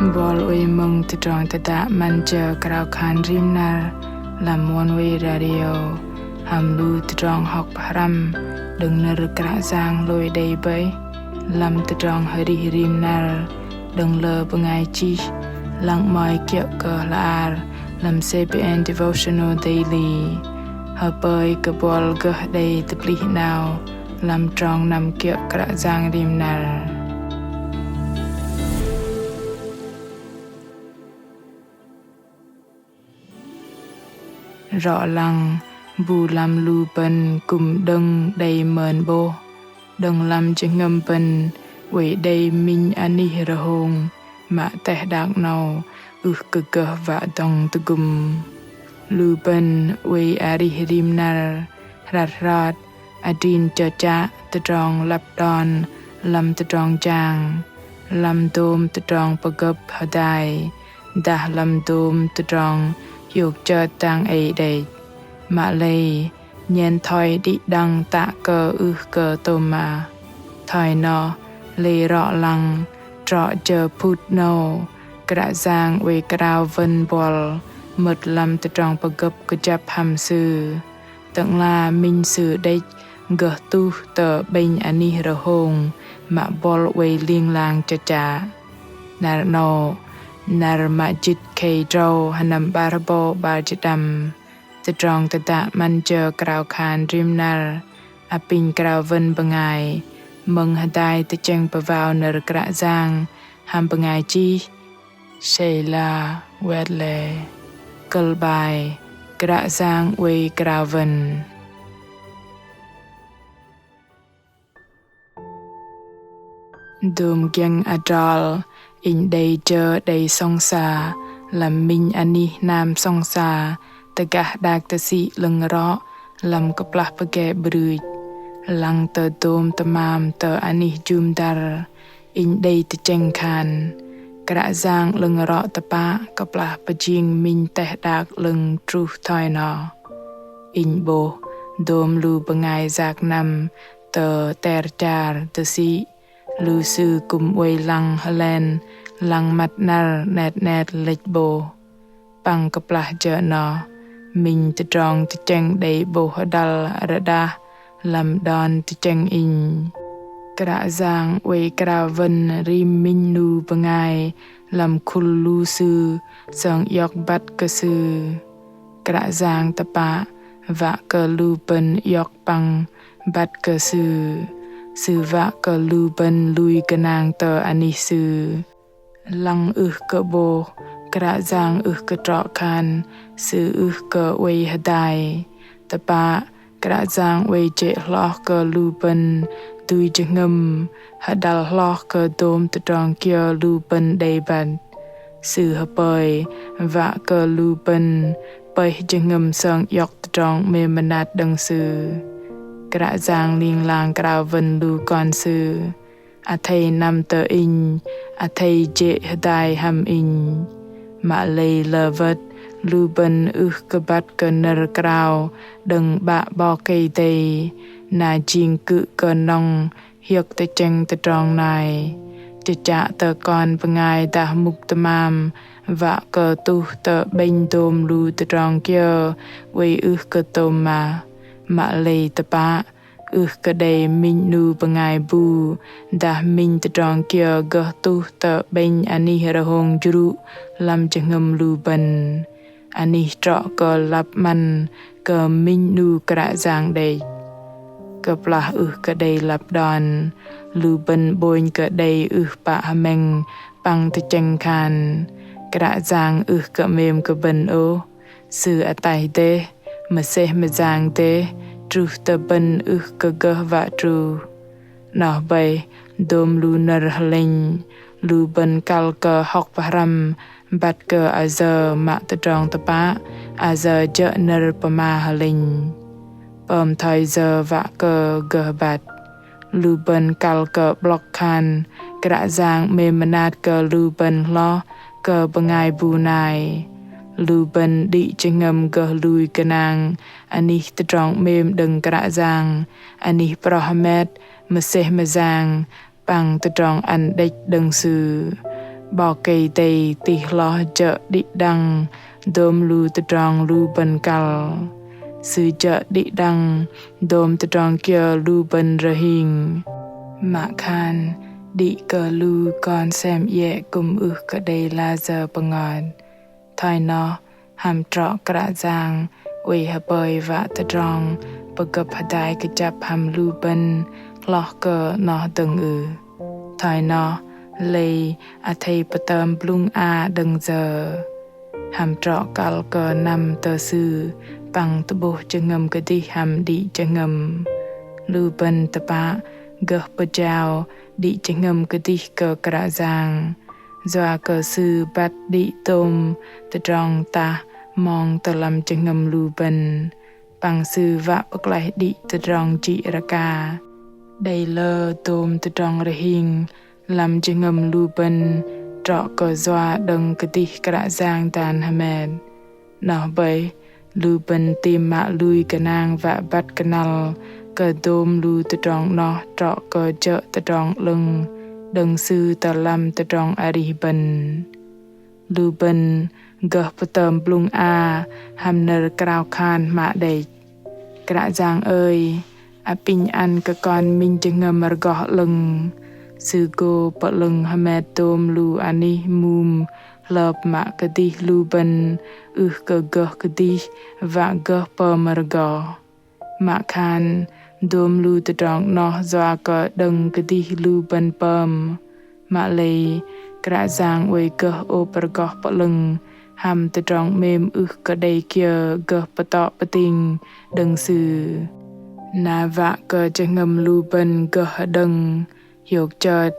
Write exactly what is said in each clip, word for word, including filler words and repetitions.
Buăl oei mơ̆ng tơdrong tơdă 'Măn jơ krao khan rim năr lăm Oneway Radio hăm lu tơdrong hŏk pơhrăm đơ̆ng nơ̆r Kră Yang hlôi đei bơih lăm tơdrong arih rim năr đơ̆ng lơ bơngai chih lăng 'mơ̆i kiơ̆ kơ hla ar lăm C B N Devotional Daily. Hơpơi kơ buăl gơh đei tơplih 'nao lăm trong năm kiơ̆ Kră Yang rim năr. Rŏ lăng, bu lăm lu bơ̆n kư̆m đơ̆ng đei mơn 'bôh, đơ̆ng lăm jơhngơ̆m bơ̆n oei đei minh anih rơhông mă teh đak 'nâu ưh kơ gơh wă dŏng tơgŭm. Lu bơ̆n oei arih rim năr hrăt hrot adrin chơchă tơdrong lăp đon lăm tơdrong jang, lăm dôm tơdrong pơgơ̆p hơdai, dah lăm dôm tơdrong hiôk chơt dang ei đĕch. Mă lei nhen thoi đĭ đăng tă kơ ưh kơ tôm mah. Thoi noh, lei rŏ lăng, trŏ jơ phŭt 'nâu, Kră Yang oei krao wơn buăl mơ̆t lăm tơdrong pơgơ̆p kơjăp hăm Sư. Tơ'ngla minh Sư đĕch gơh tuh tơ 'bĕnh anih rơhông mă buăl oei ling lang chơchă. Năr 'nâu, năr mă jĭt khei drâu sơnăm 'bar hơbâu 'bar jĭt pơđăm. Tơdrong tơdă 'Măn jơ krao khan rim năr apinh krao wơn bơngai mơ̆ng hơdai tơchĕng pơwao nơ̆r Kră Yang hăm bơngai chih Sheila Wedley. Kơ̆l 'bai: Kră Yang oei krao wơn. Dôm giĕng adrol inh đei jơ đei sŏng sa lăm minh anih hnam sŏng sa tơgah đak tơsĭ 'lơ̆ng rŏ lăm kơplah pơgê brưch. Lăng tơ dôm tơmam tơ anih jŭm dăr, inh đei tơchĕng khan Kră Yang 'lơ̆ng rŏ tơpă kơplah pơjing minh teh đak 'lơ̆ng truh thoi noh. Inh 'bôh dôm lu bơngai yak năm tơ ter char tơsĭ, lu sư kư̆m oei lăng hơlen lăng măt 'năr 'net 'net lĕch 'bôh. Păng kơplah jơ noh, minh tơdrong tơchĕng đei 'bôh hơdăl rơđah lăm đon tơchĕng inh. Kră Yang oei krao wơn rim minh 'nu bơngai lăm khul lu sư sơng iŏk băt kơ sư. Kră Yang tơpă wă kơ lu bơ̆n iŏk păng băt kơ Sư. Sư wă kơ lu bơ̆n lui gơnang tơ anih Sư. Lăng ưh kơ 'bôh, Kră Yang ưh kơ trŏ khan Sư ưh kơ oei hơdai. Tơpă, Kră Yang oei jê̆ hloh kơ lu bơ̆n dui jơhngơ̆m, hơdăl hloh kơ dôm tơdrong kiơ lu bơ̆n đei băt. Sư hơpơi wă kơ lu bơ̆n pơih jơhngơ̆m sơng iŏk tơdrong 'mêm mơnat đơ̆ng Sư. Kră Yang ling lang krao wơn lu kon Sư. Athei năm tơ inh, athei jê̆ hơdai hăm inh. Mă lei lơ wơ̆t, lu bơ̆n ưh kơ băt kơ nơ̆r krao đơ̆ng 'Bă 'Bok Kei-Dei, na jing kư̆ kơ nŏng hiơ̆k tơchĕng tơdrong nai. Chơchă tơ kon bơngai dah mŭk tơmam, wă kơ tuh tơ 'bĕnh dôm lu tơdrong kiơ oei ưh kơ tôm mah. Mă lei tơpă, ưh kơ đei minh 'nu bơngai bu dah minh tơdrong kiơ gơh tuh tơ 'bĕnh anih rơhông jrŭ lăm jơhngơ̆m lu bơ̆n. Anih trŏ kơ lăp 'măn kơ minh 'nu Kră Yang đĕch. Kơplah ưh kơ đei lăp đon, lu bơ̆n 'bônh kơ đei ưh pă hơmĕng păng tơchĕng khan Kră Yang ưh kơ 'mêm kơ bơ̆n ôh. Sư ataih dêh, mơsêh mơyang dêh, truh tơ bơ̆n ưh kơ gơh wă truh. Noh bơih, dôm lu nơ̆r hơlĕnh, lu bơ̆n kăl kơ hŏk pơhrăm băt kơ ayơ mă tơdrong tơpă, ayơ jơ̆ nơ̆r pơma hơlĕnh. Pơm thoi yơ wă kơ gơh băt. Lu bơ̆n kăl kơ 'blŏk khan Kră Yang 'mêm mơnat kơ lu bơ̆n hloh kơ bơngai bu nai. Lu bơ̆n đĭ jơhngơ̆m gơh lui gơnang anih tơdrong 'mêm đơ̆ng Kră Yang, anih proh hơmet, mơsêh mơyang, păng tơdrong ăn đĕch đơ̆ng Sư. 'Bok Kei-Dei tih hloh jơ̆ đĭ đăng dôm lu tơdrong lu bơ̆n kăl. Sư jơ̆ đĭ đăng dôm tơdrong kiơ lu bơ̆n rơhing. Mă khan đĭ kơ lu kon sem iĕ kư̆m ưh kơ đei layơ pơngot. Thoi noh hăm trŏ Kră Yang oei hơpơi wă tơdrong pơgơ̆p hơdai kơjăp hăm lu bơ̆n hloh kơ noh dơ̆ng ưh? Thoi noh lei athei pơtơm blŭng a đơ̆ng yơ? Hăm trŏ kăl kơ năm tơ Sư păng tơ'bôh jơhngơ̆m kơdih hăm đĭ jơhngơ̆m. Lu bơ̆n tơpă gơh pơjao đĭ jơhngơ̆m kơdih kơ Kră Yang. Yua kơ Sư băt đĭ tôm tơdrong tah mong tơ lăm jơhngơ̆m lu bơ̆n. Păng Sư wă pơklaih đĭ tơdrong jĭ rơka. Đei lơ dôm tơdrong rơhing lăm jơhngơ̆m lu bơ̆n trŏ kơ yua đơ̆ng kơdih Kră Yang dan hơmet. Noh bơih, lu bơ̆n tam mă lui gơnang wă băt kơnăl kơ dôm lu tơdrong noh trŏ kơ jơ̆ tơdrong 'lơ̆ng đơ̆ng Sư tơ lăm tơdrong arih bơ̆n. Lu bơ̆n gơh pơtơm blŭng a hăm nơ̆r krao khan hmă đĕch. Kră Yang ơi, apinh ăn kơ kon minh jơhngơ̆m rơgoh 'lơ̆ng. Sư gô pơ'lơ̆ng hơmet dôm lu anih mum hlơp mă kơdih lu bơ̆n ưh kơ gơh kơdih wă gơh pơm rơgoh. Mă khan dôm lu tơdrong noh yua kơ đơ̆ng kơdih lu bơ̆n pơm. Mă lei Kră Yang oei gơh ôp rơgoh pơ'lơ̆ng hăm tơdrong 'mêm ưh kơ đei kiơ gơh pơtŏ pơting đơ̆ng Sư. Na wă kơ jơhngơ̆m lu bơ̆n gơh hơđơ̆ng, hiôk chơt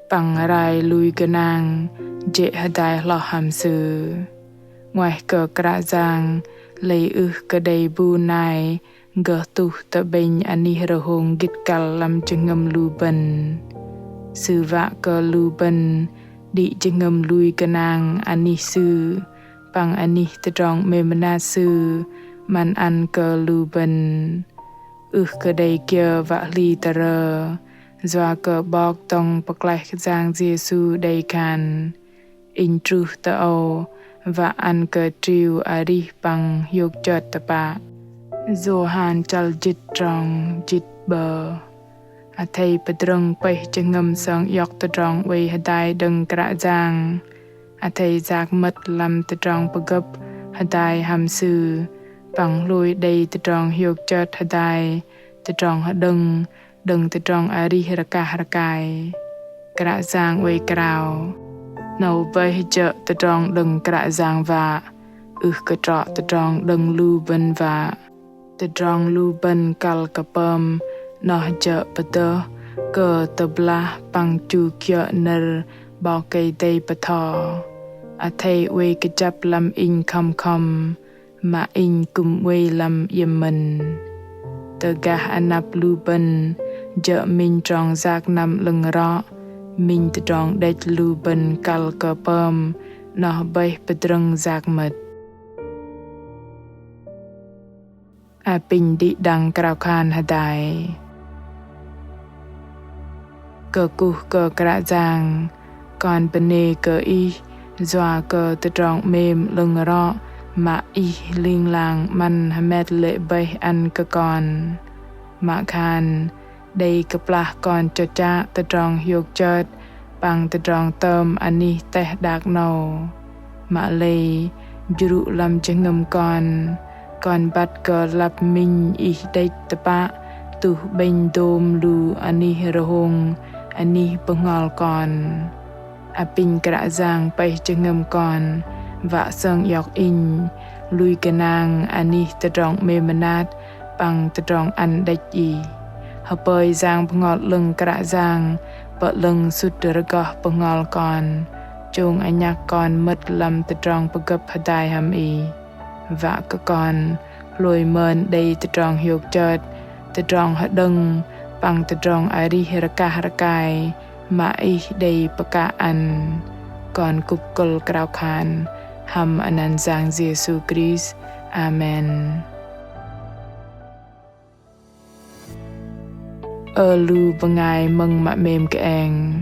păng rai lui gơnang jê̆ hơdai hloh hăm Sư. 'Nguaih kơ Kră Yang lei ưh kơ đei bu nai gơh tuh tơ 'bĕnh anih rơhông gĭt kăl lăm jơhngơ̆m lu bơ̆n. Sư wă kơ lu bơ̆n đĭ jơhngơ̆m lui gơnang anih Sư păng anih tơdrong 'mêm mơnat Sư 'măn ăn kơ lu bơ̆n. Ưh kơ đei kiơ wă hli tơrơ, yua kơ 'Bok dŏng pơklaih Yang Yêsu đei khan: Inh truh tơ âu wă ăn kơ triu arih păng hiôk chơt tơpă. Yôhan chăl jĭt trong jĭt 'bơ. Athei pơdrơ̆ng pơih jơhngơ̆m sơng iŏk tơdrong oei hơdai đơ̆ng Kră Yang. Athei yak mơ̆t lăm tơdrong pơgơ̆p hơdai hăm Sư, păng hlôi đei tơdrong hiôk chơt hơdai, tơdrong hơđơ̆ng, đơ̆ng tơdrong arih rơkah rơkai. Kră Yang oei krao: 'Nâu bơih jơ̆ tơdrong đơ̆ng Kră Yang wă, ưh kơ trŏ tơdrong đơ̆ng lu bơ̆n wă. Tơdrong lu bơ̆n kăl kơ pơm noh jơ̆ pơdơh kơ tơblah păng chu kiơ̆ nơ̆r 'Bok Kei-Dei pơtho. Athei oei kơjăp lăm Inh khŏm khŏm, mă Inh kư̆m oei lăm iĕm mơ̆n. Tơ gah anăp lu bơ̆n jơ̆ minh trong yak năm 'lơ̆ng rŏ, minh tơdrong đĕch lu bơ̆n kăl kơ pơm noh bơih pơdrơ̆ng yak mơ̆t. Apinh đĭ đăng krao khan hơdai. Kơkuh kơ Kră Yang, kon bơnê kơ Ih yua kơ tơdrong 'mêm 'lơ̆ng rŏ mă Ih ling lang 'măn hơmet lê̆ bơih ăn kơ kon. Mă khan đei kơplah kon chơchă tơdrong hiôk chơt păng tơdrong tơm anih teh đak 'nâu. Mă lei jrŭ lăm jơhngơ̆m kon, kon băt kơ lăp minh Ih đĕch tơpă tuh 'bĕnh dôm lu anih rơhông anih bơhngol kon. Apinh Kră Yang pơih jơhngơ̆m kon wă sơng iŏk inh lui gơnang anih tơdrong 'mêm mơnat păng tơdrong ăn đĕch Ih. Hơpơi Yang Bơhngol 'Lơ̆ng Kră Yang pơ'lơ̆ng sŭt rơgoh bơhngol kon, chông anhăk kon mơ̆t lăm tơdrong pơgơ̆p hơdai hăm Ih. Wă kơ kon hlôi mơn đei tơdrong hiôk chơt, tơdrong hơđơ̆ng păng tơdrong arih rơkah rơkai mă Ih đei pơkă ăn. Kon kŭp kơ̆l krao khan hăm anăn Yang Yêsu Krist. Amen. Ơ lu bơngai mơ̆ng mă 'mêm kơeng.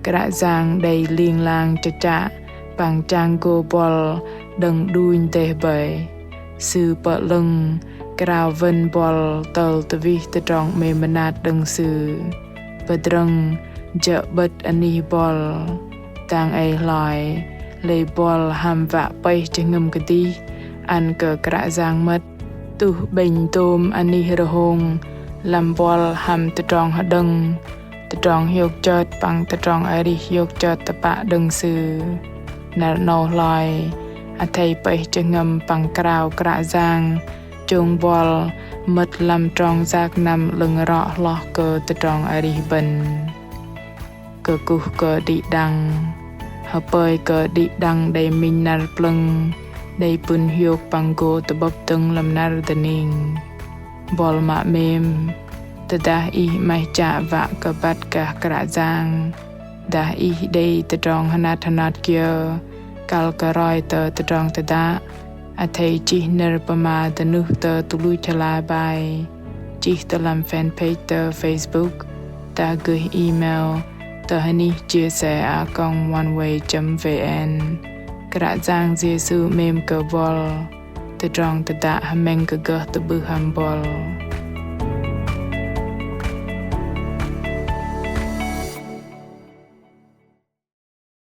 Kră Yang đei ling lang chơchă păng chang gô buăl đơ̆ng đunh dêh bơih. Sư pơ'lơ̆ng krao wơ̆n buăl tơl tơwih tơdrong 'mêm mơnat đơ̆ng Sư. Pơdrơ̆ng jơ̆ 'bơ̆t anih buăl. Dang ei hloi, lei buăl hăm wă pơih jơhngơ̆m kơdih ăn kơ Kră Yang mơ̆t. Tuh 'bĕnh dôm anih rơhông lăm buăl hăm tơdrong hơđơ̆ng, tơdrong hiôk chơt păng tơdrong arih hiôk chơt tơpă đơ̆ng Sư. Năr 'nâu hloi, athei pơih jơhngơ̆m păng krao Kră Yang chông buăl mơ̆t lăm trong yak năm 'lơ̆ng rŏ hloh kơ tơdrong arih bơ̆n. Kơkuh kơ đĭ đăng. Hơpơi kơ đĭ đăng đei minh năr plơ̆ng, đei pŭn hiôk păng gô tơ'bơ̆p dơ̆ng lăm năr dơning. Buăl mă 'mêm, tơdah ih 'maih chă wă kơ băt gah Kră Yang, dah ih đei tơdrong hơnat hơnat kiơ, kăl kơ roi tơ tơdrong tơdă, athei chih nơ̆r pơma dơnuh tơ tơluch hla bơar, chih tơ lăm fanpage tơ Facebook, dah gơih email tơ hơnih chia sẻ a còng oneway chấm vn. Kră Yang Yêsu 'mêm kơ buăl. Tơdrong tơdă hơmĕng kơ gơh tơ'bưh hăm buăl.